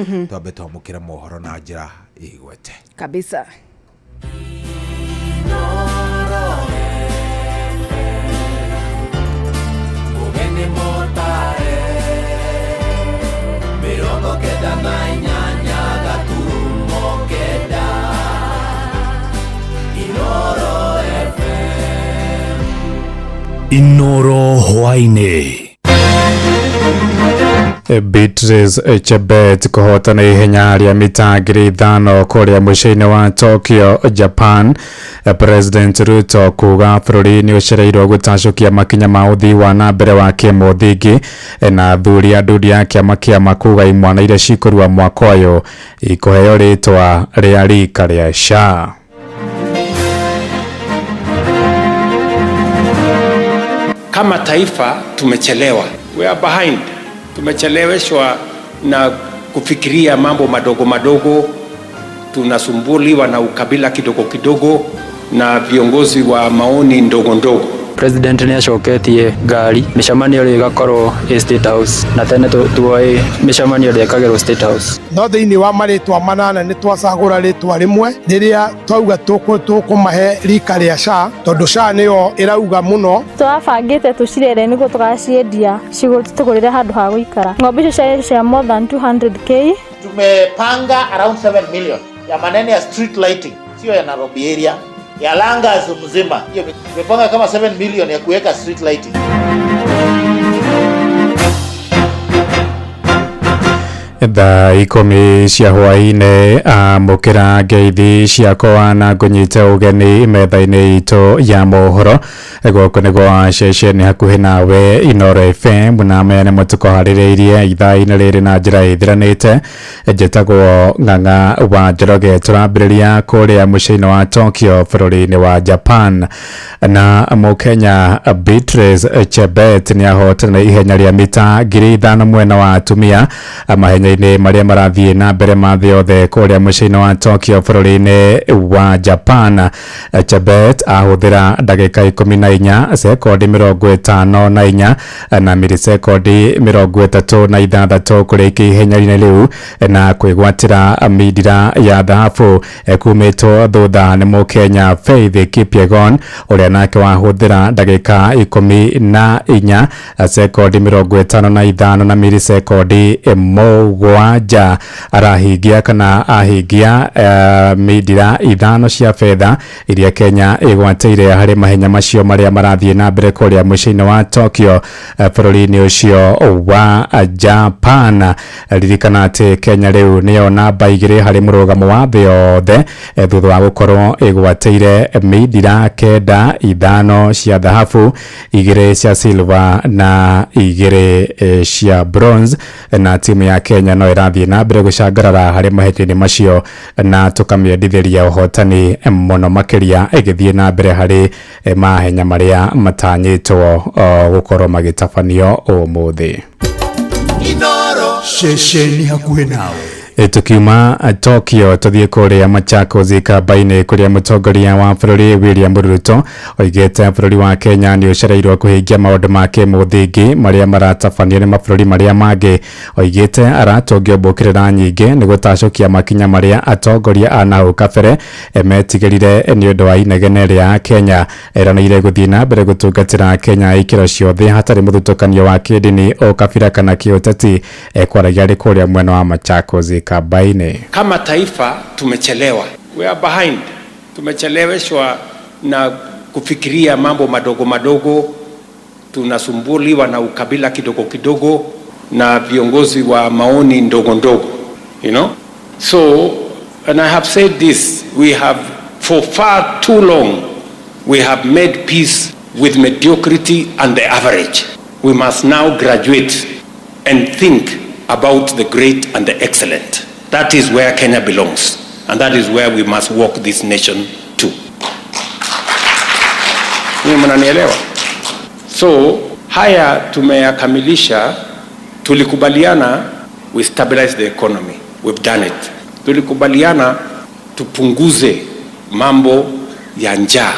Twambe twamũkĩre mohoro na njĩra igwete. Kabisa. Mũgeni mũtare 98.9 Inoro FM. Inoro hwaĩ-inĩ. Beatrice Chebet kũhotana ihenya rĩa mita 5,000 kũrĩa mũciĩ-inĩ wa Tokyo, Japan. President Ruto kuga bũrũri nĩ ũcereirwo gũtacũkia makinya ma ũthii wa na mbere wa kĩmũthingi, na athuri a ndundu ya kĩama kĩa kuga imwana iria cikũrua mwaka ũyũ ikũheo rĩtwa rĩa rika rĩa SHA. Kama taifa tumechelewa, we are behind. Tumecheleweshwa na kufikiria mambo madogo madogo, tunasumbuliwa na ukabila kidogo kidogo na viongozi wa maoni ndogo ndogo. President nĩ acoketie ngari mĩcemanio rĩu ĩgakorwo ĩ State House, na tene tuoĩ mĩcemanio ndĩekagĩrwo State House. No thĩinĩ wa marĩtwa 8 nĩ twacagũra rĩtwa rĩmwe rĩrĩa twauga tũkũmahe rika rĩa SHA, tondũ SHA nĩyo ĩrauga mũno. Tũrabangĩte tũcirere nĩguo tũgaciendia tũgũrĩre handũ ha gũikara. Ng'ombe icio ciarĩ cia more than 200K. Tumepanga around 7 million ya maneno ya street lighting, sio ya Nairobi area, ya Langas mzima. Hiyo tumepanga kama 7 million ya kuweka street lighting. Thaa 10 cia hwaĩ-inĩ, amũkĩra ngeithi ciakwa na ngũnyite ũgeni metha-inĩ itũ ya mohoro. Gũkũ nĩ gwa ceceni hakuhĩ nawe Inoro FM, na maya nĩmo tũkũharĩrĩirie ithaa-inĩ rĩrĩ na njĩra ĩthiranĩte. Njĩtagwo Ng'ang'a wa Njoroge. Tũrambĩrĩria kũrĩa mũciĩ-inĩ wa Tokyo bũrũri-inĩ wa Japan, na mũkenya Beatrice Chebet nĩ ahotana ihenya rĩa mita 5,000 mwena wa atumia mahenya-inĩ marĩa marathiĩ na mbere ma thĩ yothe kũrĩa mũciĩ-inĩ wa Tokyo bũrũri-inĩ wa Japan. Chebet ahũthĩra ndagĩka 14 sekondi 54 na milisekondi 36 kũrĩkia ihenya-inĩ rĩu na kwĩgwatĩra mindira ya thahabu, kumĩtwo thutha nĩ mũkenya Faith Kipyegon ũrĩa nake wahũthĩra ndagĩka 14 sekondi 55 na milisekondi 7. Arahingia kana ahingia mindira 5 cia betha iria Kenya ĩgwatĩire harĩ mahenya macio marĩa marathiĩ na mbere kũrĩa mũciĩ-inĩ wa Tokyo bũrũri-inĩ ũcio wa Japan. Ririkana atĩ Kenya rĩu nĩyo namba 2 harĩ mũrũgamo wa thĩ yothe, thutha wa gũkorwo ĩgwatĩire mindira 9, 5 cia thahabu, 2 cia silver na 2 cia bronze, na timu ya Kenya no ĩrathiĩ na mbere gũcangarara harĩ mahenya-inĩ macio na tũkamĩendithĩria ũhotani mũno makĩria ĩgĩthiĩ na mbere harĩ mahenya marĩa matanyĩtwo gũkorwo magĩtabanio ũmũthĩ. Inoro. Ceceni hakuhĩ nawe. Tukiuma Tokyo tũthiĩ kũrĩa Machakos Kamba-inĩ kũrĩa mũtongoria wa bũrũri William Ruto oigĩte bũrũri wa Kenya nĩ ũcereirwo kũhingia maũndũ ma kĩmũthingi marĩa maratabanio nĩ mabũrũri marĩa mangĩ. Oigĩte aratũngio mbũkĩrĩra nyingĩ nĩ gũtacũkia makinya marĩa atongoria a nahau kabere metigĩrire nĩ ũndũ wa inegene rĩa Kenya. Eranĩire gũthiĩ na mbere gũtungatĩra Kenya ikĩro ciothe hatarĩ mũthutũkanio wa kĩndini, ũkabira kana kĩũteti. Kwaragia arĩ kũrĩa mwena wa Machakos Kambaini. Kama taifa tumechelewa, we are behind. Tumecheleweshwa na kufikiria mambo madogo madogo, tunasumbuliwa na ukabila kidogo kidogo na viongozi wa maoni ndogo ndogo, you know? So, and I have said this, we have for far too long we have made peace with mediocrity and the average. We must now graduate and think about the great and the excellent. That is where Kenya belongs, and that is where we must walk this nation to. Nyinyi mnanielewa? So, haya tumeyakamilisha. Tulikubaliana we stabilize the economy. We've done it. Tulikubaliana tupunguze mambo ya njaa.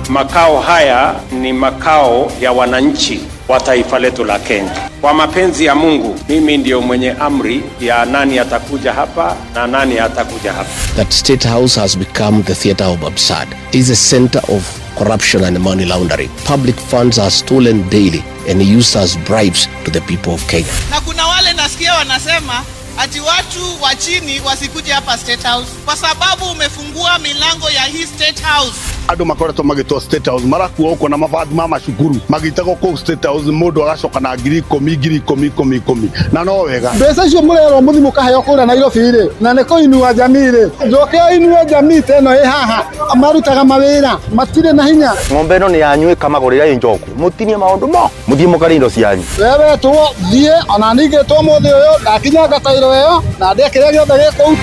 Makao haya ni makao ya wananchi wa taifa letu la Kenya. Kwa mapenzi ya Mungu, mimi ndio mwenye amri ya nani atakuja hapa na nani atakuja hapa. That State House has become the theater of absurd. Is a center of corruption and money laundering. Public funds are stolen daily and used as bribes to the people of Kenya. Na kuna wale nasikia wanasema ati watu wa chini wasikuje hapa State House kwa sababu umefungua milango ya hii State House. Andå makoretwo magätwo State House marakuo å na mabathi ma macukuru magitagwo kå State House må ndå agacoka na 10,000 10,000 10,000 10,000 na no wega. Mbeca icio mũrerwo mũthi mũkaheo kũrĩa Nairobi rĩ, na nĩ kũinua jamii rĩ, njoke inue jamii ta ĩno ĩ haha marutaga mawĩra matirĩ na hinya. Ng'ombe ĩno nĩ yanyu ĩkamagũrĩra njoku mũtinie maũndũ mo mũthiĩ mũkarĩe indo cianyu. Wewe wetwo thiĩ ona ningĩtwo mũthĩ ũyũ ndakinyanga tairo ĩyo na ndĩe kĩrĩa gĩothe gĩ kũu.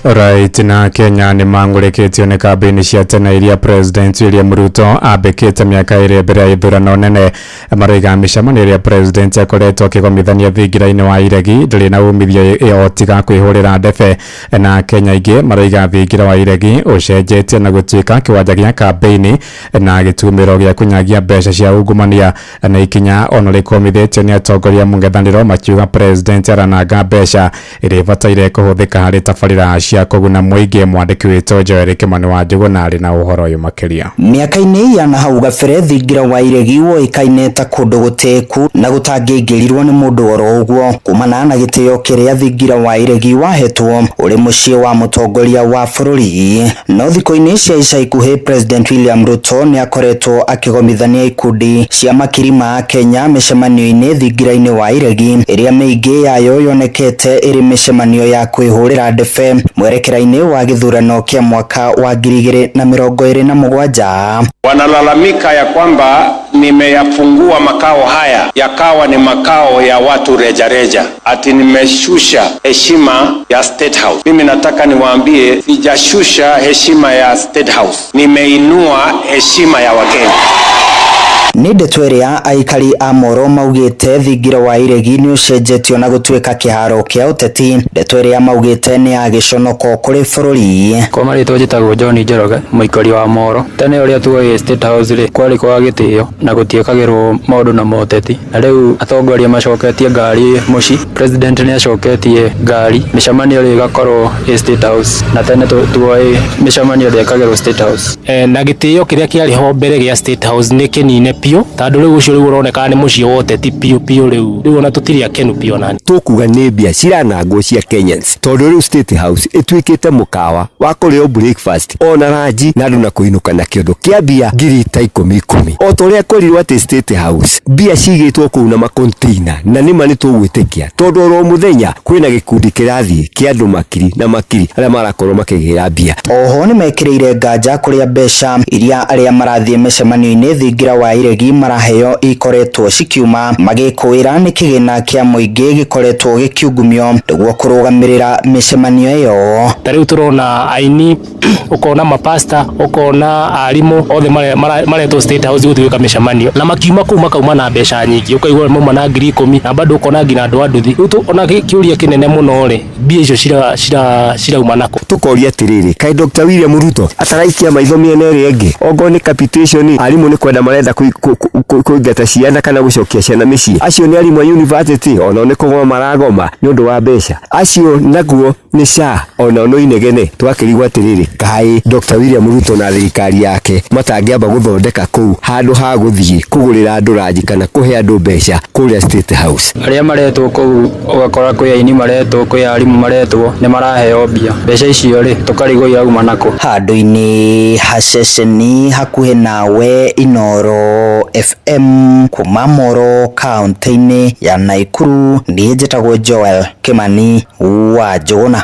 Right, na Kenya nĩ mang'ũrĩkĩtio nĩ kambĩini cia tene iria President William Ruto ambĩkĩte mĩaka ĩrĩ mbere ya ithurano nene. Maroiga mĩcemanio ĩrĩa President akoretwo akĩgomithania thingira-inĩ wa iregi ndĩrĩ na umithio o tiga kwĩhũrĩra ndebe. Na Kenya aingĩ maroiga thingira wa iregi ũcenjetie na gũtuĩka kĩwanja gĩa kambĩini na gĩtumĩro gĩa kũnyagia mbeca cia ungumania, na ikinya ona rĩkũmithĩtio nĩ atongoria mũng'ethanĩro makiuga President arananga mbeca iria ibataire kũhũthĩka harĩ tabarĩra cia kũguna mũingĩ. Mwandĩki witũ Joel Kimani wa Njũgũna arĩ na ũhoro ũyũ makĩria. Mĩaka-inĩ ya na hau gabere thingira wa iregi woĩkaine ta kũndũ gũtĩĩku na gũtangĩingĩrirwo nĩ mũndũ oro ũguo, kumana na gĩtĩo kĩrĩa thingira wa iregi wahetwo ũrĩ mũciĩ wa mũtongoria wa bũrũri. No thikũ-inĩ cia ica ikuhĩ President William Ruto nĩ akoretwo akĩgomithania ikundi cia makiri ma Kenya mĩcemanio-inĩ thingira-inĩ wa iregi ĩrĩa mĩingĩ yayo yonekete ĩrĩ mĩcemanio ya kwĩhũrĩra ndebe mwerekera-inĩ wa gĩthurano kĩa mwaka wa 2027. Wanalalamika ya kwamba nimeyafungua makao haya yakawa ni makao ya watu rejareja, ati nimeshusha heshima ya State House. Mimi nataka niwaambie, sijashusha heshima ya State House, nimeinua heshima ya Wakenya. Nĩ ndeto ĩrĩa aikari a Moro maugĩte thingira wa iregi nĩ ũcenjetio na gũtuĩka kĩharo kĩa ũteti, ndeto ĩrĩa maugĩte nĩ ya gĩconoko kũrĩ bũrũri. Kwa marĩtwa njĩtagwo John Njoroge, mũikari wa Moro. Tene ũrĩa tuoĩ State House rĩ, kwarĩ kwa gĩtĩo na gũtiĩkagĩrwo maũndũ na moteti, na rĩu atongoria macoketie ngari mũciĩ. President nĩ acoketie ngari, mĩcemanio rĩ ĩgakorwo ĩ State House, na tene tuoĩ mĩcemanio ndĩekagĩrwo State House. Na gĩtĩo kĩrĩa kĩarĩ ho mbere gĩa State House nĩ kĩnine biũ, tondũ rĩu ũcio rĩu ũroneka nĩ mũciĩ wa ũteti biũ biũ. Rĩu ona tũtirĩ akenu biũ ona. Tũkuga nĩ mbia ciranangwo cia Kenyans tondũ rĩu State House ĩtuĩkĩte mũkawa wa kũrĩo breakfast ona ranji na andũ na kũinũka na kĩondo kĩa mbia ngiri ta ikũmi ikũmi, o ta ũrĩa kwerirwo atĩ State House mbia cigĩtwo kũu na makonteina, na nĩma nĩ tũgwĩtĩkia tondũ oro mũthenya kwĩna gĩkundi kĩrathiĩ kĩa andũ makiri na makiri arĩa marakorwo makĩgĩra mbia. Oho nĩ mekĩrĩire nganja kũrĩa mbeca iria arĩa marathiĩ mĩcemanio-inĩ thingira wa iregi maraheo ikoretwo cikiuma, magĩkũĩra nĩ kĩgĩna kĩa mũingĩ gĩkoretwo gĩkiungumio nĩguo kũrũgamĩrĩra mĩcemanio ĩyo. Ta rĩu tũrona aini, ũkona mapasta, ũkona arimũ othe maretwo State House gũthiĩ gwĩka mĩcemanio, na makiuma kũu makauma na mbeca nyingĩ, ũkaigua mauma na 10,000 na bado ũkona nginya andũ a nduthi. Rĩu ona kĩũria kĩnene mũno rĩ, mbia icio cirauma nakũ? Tũkoria atĩrĩrĩ, kaĩ Dr. William Ruto ataraikia maitho mĩena ĩrĩa ĩngĩ? Ongorwo nĩ capitation, arimũ nĩ kwenda marenda kũingata ciana kana gũcokia ciana mĩciĩ. Acio nĩ arimũ a university, onao nĩ kũgoma maragoma nĩ ũndũ wa mbeca. Acio naguo nĩ SHA, onao no inegene. Twakĩrigwo atĩrĩrĩ, kaĩ Dr. William Ruto na thirikari yake matangĩamba gũthondeka kũu handũ ha gũthiĩ kũgũrĩra andũ ranji kana kũhe andũ mbeca kũrĩa State House. Arĩa maretwo kũu ũgakora kwĩ aini maretwo, kwĩ arimũ maretwo, nĩ maraheo mbia. Mbeca icio rĩ, tũkarigwo irauma nakũ. Handũ-inĩ ha ceceni hakuhĩ nawe Inooro FM kuma Moro kaunti-inĩ ya Naikuru, niĩ njĩtagwo Joel Kimani wa Njũgũna.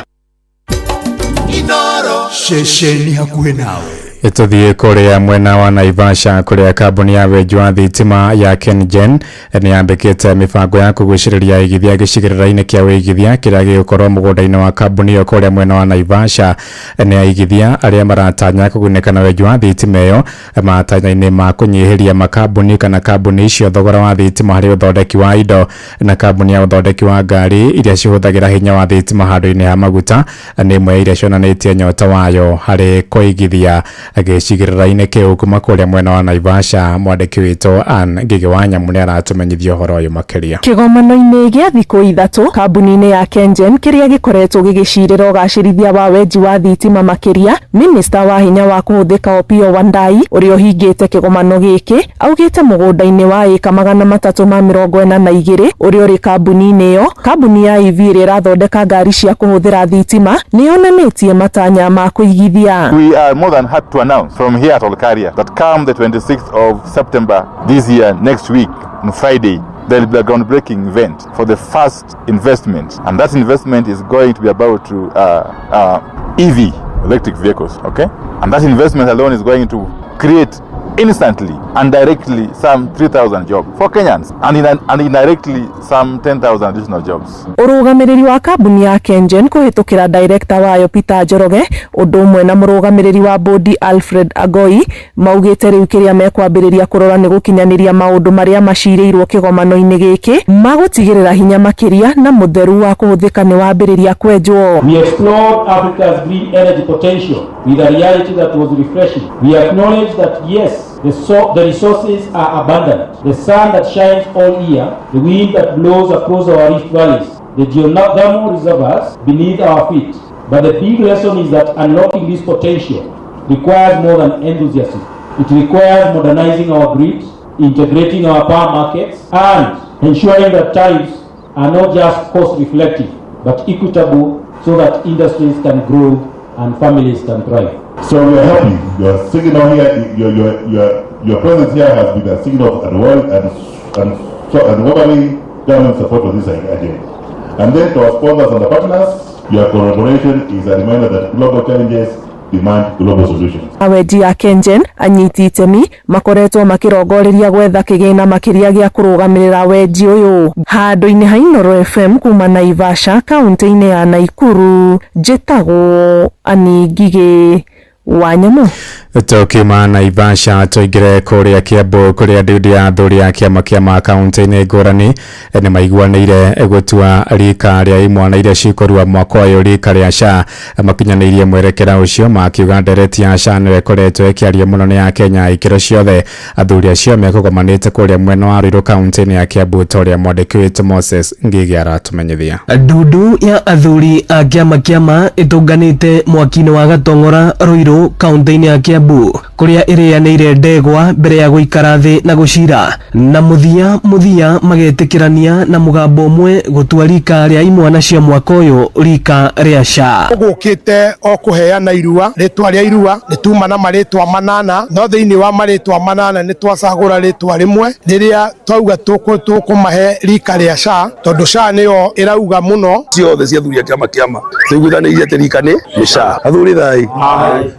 Inooro. Ceceni hakuhĩ nawe. Tũthiĩ kũrĩa mwena wa Naivasha kũrĩa kambuni ya wenji wa thitima ya KenGen nĩ yambĩkĩte mĩbango ya kũgucĩrĩria aigithia gĩcigĩrĩra-inĩ kĩa wĩigithia kĩrĩa gĩgũkorwo mũgũnda-inĩ wa kambuni ĩyo kũrĩa mwena wa Naivasha. Nĩ aigithia arĩa maratanya kũgunĩka na wenji wa thitima ĩyo matanya-inĩ ma kũnyihĩria makambuni kana kambuni icio thogora wa thitima harĩ ũthondeki wa indo, na kambuni ya ũthondeki wa ngari iria cihũthagĩra hinya wa thitima handũ-inĩ ha maguta nĩ ĩmwe ya iria cionanĩtie nyota wayo harĩ kũigithia. Gĩcigĩrĩra-inĩ kĩu kuma kũrĩa mwena wa Naivasha, mwandĩki witũ Ann Ngĩgĩ wa Nyamu nĩ aratũmenyithia ũhoro ũyũ makĩria. Kĩgomano-inĩ gĩa thikũ 3 kambuni-inĩ ya KenGen kĩrĩa gĩkoretwo gĩgĩcirĩra ũgacĩrithia wa wenji wa thitima makĩria, minista wa hinya wa kũhũthĩka Opiyo Wandayi ũrĩa ũhingĩte kĩgomano gĩkĩ augĩte mũgũnda-inĩ wa ĩka 342 ũrĩa ũrĩ kambuni-inĩ ĩyo, kambuni ya EV ĩrĩa ĩrathondeka ngari cia kũhũthĩra thitima nĩ yonanĩtie matanya ma kũigithia. We are more than happy to announce from here at Olkaria that come the 26th of September this year, next week, on Friday, there will be a groundbreaking event for the first investment, and that investment is going to be about to EV, electric vehicles, okay? And that investment alone is going to create instantly and directly some 3,000 jobs for Kenyans, and indirectly some 10,000 additional jobs. Ũrũgamĩrĩri wa kambuni ya KenGen kũhĩtũkĩra director wayo Peter Njoroge ũndũ ũmwe na mũrũgamĩrĩri wa bodi Alfred Agoi maugĩte rĩu kĩrĩa mekwambĩrĩria kũrora nĩ gũkinyanĩria maũndũ marĩa macirĩirwo kĩgomano-inĩ gĩkĩ magũtigĩrĩra hinya makĩria na mũtheru wa kũhũthĩka nĩ wambĩrĩria kwenjwo. We explored Africa's green energy potential with a reality that was refreshing. We acknowledge that yes, the resources are abundant. The sun that shines all year, the wind that blows across our rift valleys, the geothermal reservoirs beneath our feet. But the big lesson is that unlocking this potential requires more than enthusiasm. It requires modernizing our grid, integrating our power markets, and ensuring that tariffs are not just cost reflective, but equitable so that industries can grow and families can thrive. So we are happy. Your signal here, your presence here has been a signal of unwavering government support for this agenda. And then to our sponsors and the partners, your collaboration is a reminder that global challenges demand global solutions. Awendi a KenGen anyiti itemi makoretwo makĩrongoreria gwetha kĩgĩna makĩria gĩa kũrũgamĩrĩra wenji ũyũ. Handũ-inĩ ha Inooro FM kuma Naivasha kaunti-inĩ ya Nakuru, njĩtagwo Annie Ngigĩ wa Nyamu. Tukiuma Naivasha tũingĩre kũrĩa Kiambu kũrĩa ndundu ya athuri a kĩama kĩa makaunti-inĩ ngũrani nĩ maiguanĩire gũtua rika rĩa imwana iria cikũrua mwaka ũyũ rika rĩa SHA. Makinyanĩirie mwerekera ũcio makiuga ndereti ya SHA nĩyo ĩkoretwo ĩkĩario mũno nĩ Akenya ikĩro ciothe. Athuri acio mekũgomanĩte kũrĩa mwena wa Ruiru kaunti-inĩ ya Kiambu ta ũrĩa mwandĩki witũ Moses Ngigĩ aratũmenyithia. Ndundu ya athuri a kĩama kĩama ĩtũnganĩte mwaki-inĩ wa Gatong'ora Ruiru kaunti-inĩ ya Kiambu kuria ĩrĩanĩire ndegwa mbere ya gũikara thĩ na gũcira na mũthia magetĩkĩrania na mũgambo ũmwe gũtua rika rĩa imwana cia mwaka ũyũ rika rĩa SHA. Gũkĩte o kũheana irua, rĩtwa rĩa irua nĩ tuma na marĩtwa 8, no thĩinĩ wa marĩtwa 8 nĩ twacagũra rĩtwa rĩmwe rĩrĩa twauga tũkũmahe rika rĩa SHA tondũ SHA nĩyo ĩrauga mũno. Ciothe cia athuri a kĩama kĩama tũiguithanĩirie atĩ rika nĩ SHA. Athuri thai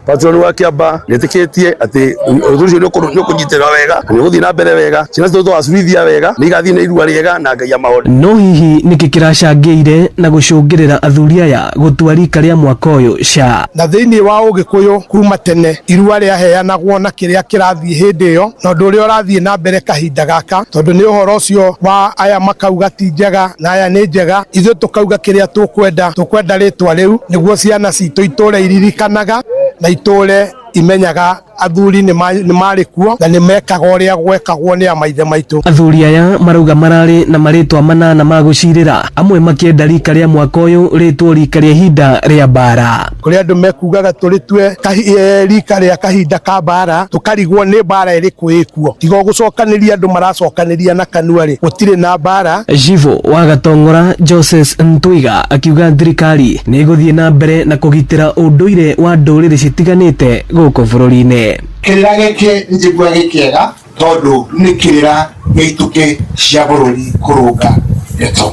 patron wa Kĩamba nĩetĩkĩtie atĩ ũthuri ũcio nĩ ũkũnyitĩrĩra wega, nĩ ũgũthiĩ na mbere wega, ciana citũ tũgacurithia wega, nĩ igathiĩ na irua rĩega na Ngai amahone. No hihi nĩkĩ kĩracangĩire na gũcũngĩrĩra athuri aya gũtua rika rĩa mwaka ũyũ SHA? Na thĩinĩ wa Ũgĩkũyũ kuma tene irua rĩaheanagwo na kĩrĩa kĩrathiĩ hĩndĩ ĩyo na ũndũ ũrĩa ũrathiĩ na mbere kahinda gaka, tondũ nĩ ũhoro ũcio wa aya makauga ti njega na aya nĩ njega, ithuĩ tũkauga kĩrĩa tũkwenda rĩtwa rĩu nĩguo ciana citũ itũre iririkanaga na itũre imenyaga athuri nĩ marĩ kuo na nĩ mekaga ũrĩa gwekagwo nĩ amaithe maitũ. Athuri aya marauga mararĩ na marĩtwa 8 ma gũcirĩra, amwe makĩenda rika rĩa mwaka ũyũ rĩtwo rika rĩa ihinda rĩa mbara. Kũrĩ andũ mekugaga tũrĩtue rika rĩa kahinda ka mbara, tũkarigwo nĩ mbara ĩrĩkũ ĩkuo. Tiga gũcokanĩria andũ maracokanĩria na kanua rĩ, gũtirĩ na mbara. Jivo wa Gatong'ora Joseph Ntwiga akiuga thirikari nĩ ĩgũthiĩ na mbere na kũgitĩra ũndũire wa ndũrĩrĩ citiganĩte gũkũ bũrũri-inĩ. Kĩrĩra gĩkĩ njigua gĩkĩega tondũ nĩ kĩrĩra gĩa itũkĩ cia bũrũri kũrũnga ndeto,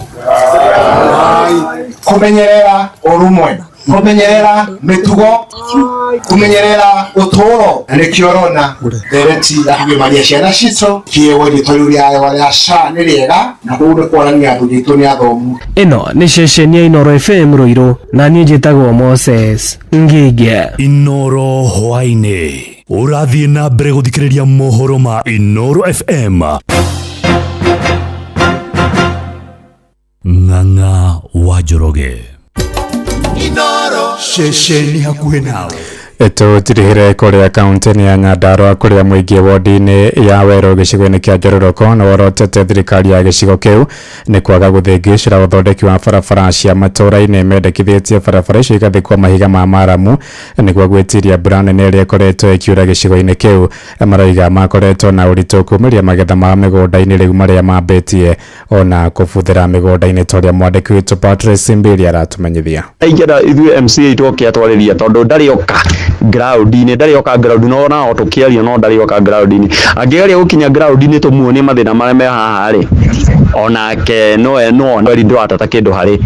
kũmenyerera ũrũmwe, kũmenyerera mĩtugo, kũmenyerera ũtũũro. Na nĩkĩo ũrona ndereti ya kũgimaria ciana citũ kĩewo rĩtwa rĩu rĩa SHA nĩ rĩega, na kũu nĩ kuonania athuri aitũ nĩ athomu. Ĩno nĩ ceceni ya Inooro FM Ruiru na niĩ njĩtagwo Moses Ngige. Inooro hwaĩ-inĩ ũrathiĩ na mbere gũthikĩrĩria mohoro ma Inooro FM. Ng'ang'a wa Njoroge. Inooro ceceni hakuhĩ nawe. Tũtirihire kũrĩa kaunti-inĩ ya Nyandarua kũrĩa mũingĩ wodi-inĩ ya Werũ gĩcigo-inĩ kĩa Njororoko nĩ worotete thirikari ya gĩcigo kĩu nĩ kwaga gũthĩngĩcĩra ũthondeki wa barabara cia matũũra-inĩ. Mendekithĩtie barabara icio igathikwo mahiga ma maramu nĩguo gwĩtiria mbura nene ĩrĩa ĩkoretwo ĩkiura gĩcigo-inĩ kĩu. Maroiga makoretwo na ũritũ kumĩria magetha ma mĩgũnda-inĩ rĩu marĩa mambĩtie ona kũbuthĩra mĩgũnda-inĩ ta ũrĩa mwandĩki witũ Patrice Mbili aratũmenyithia. Aingĩra ithuĩ MCA twoke atwarĩria tondũ ndarĩ oka ground-inĩ, ndarĩ oka ground no na o tũkĩaria no ndarĩ oka ground-inĩ. Angĩgeria gũkinya ground-inĩ tũmuonie mathĩna marĩa me haha rĩ, onake no no ndũratata kĩndũ harĩ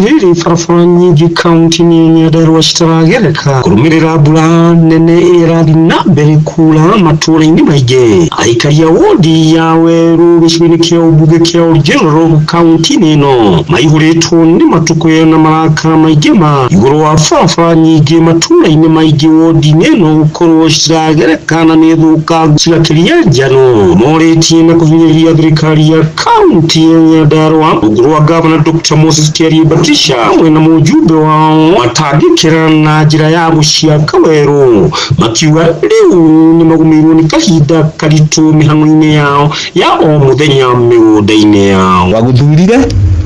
Rĩrĩ barabara nyingĩ kaunti-inĩ ya Nyandarua citaragereka kũrũmĩrĩra mbura nene ĩrathiĩ na mbere kura matũũra-inĩ maingĩ. Aikari a wodi ya Werũ gĩcigo-inĩ kĩa ũmbunge kĩa Oljororok kaunti-inĩ ĩno maihũrĩtwo nĩ matukũ na marakara maingĩ ma igũrũ wa barabara nyingĩ matũũra-inĩ maingĩ wodi-inĩ ĩno gũkorwo citiragereka na nĩ thũkangu cigakĩria njano. Morĩtie na kũhinyĩrĩria thirikari ya kaunti ya Nyandarua rungu rwa gavana Dr. Moses Kiarie Batisha hamwe na mũjumbe wao matangĩkĩra na njĩra ya gũciaka werũ, makiuga rĩu nĩ magũmĩirwo nĩ kahinda karitũ mĩhang'o-inĩ yao ya o mũthenya mĩgũnda-inĩ yao. Wagũthurire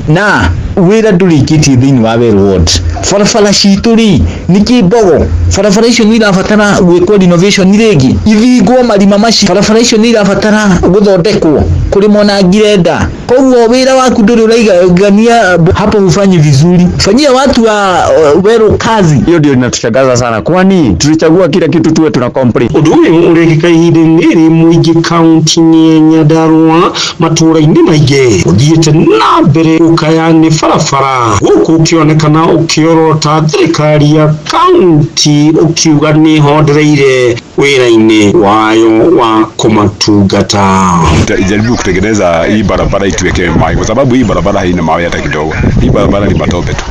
na wĩra ndũrĩkĩtie thĩinĩ wa Werũ Ward. Barabara citũ rĩ nĩkĩ mbogo? Barabara icio nĩ irabatara gwĩkwo renovation rĩngĩ, ithingwo marima macio. Barabara icio nĩ irabatara gũthondekwo, kũrĩmwo na ngirenda. Koguo wĩra waku ndũrĩ ũraigania hapo, hufanyi vizuri. Fanyia watu wa Werũ kazi. Hiyo ndio inatushangaza sana, kwani tulichagua kila kitu tuwe tuna complain. Ũndũ ũyũ ũrekĩka ihinda-inĩ rĩrĩ mũingĩ kaunti-inĩ ya Nyandarua matũũra-inĩ maingĩ ũthiĩte na mbere gũkaya nĩ barabara gũkũ ũkĩonekana ũkĩorota thirikari ya kaunti ũkiuga nĩ hondereire wĩra-inĩ wayo wa kũmatungata. Ijaribu kutengeneza hii barabara ituweke mawe, kwa sababu hii barabara haina mawe hata kidogo. Hii barabara ni matope tu.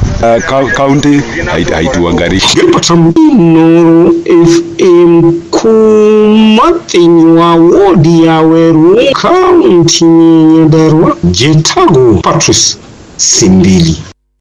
Kaunti haituangalii. Gilbert Inooro FM kuma thĩinĩ wa wodi ya Werũ kaunti ya Nyandarua, njĩtagwo Patrice Simbili.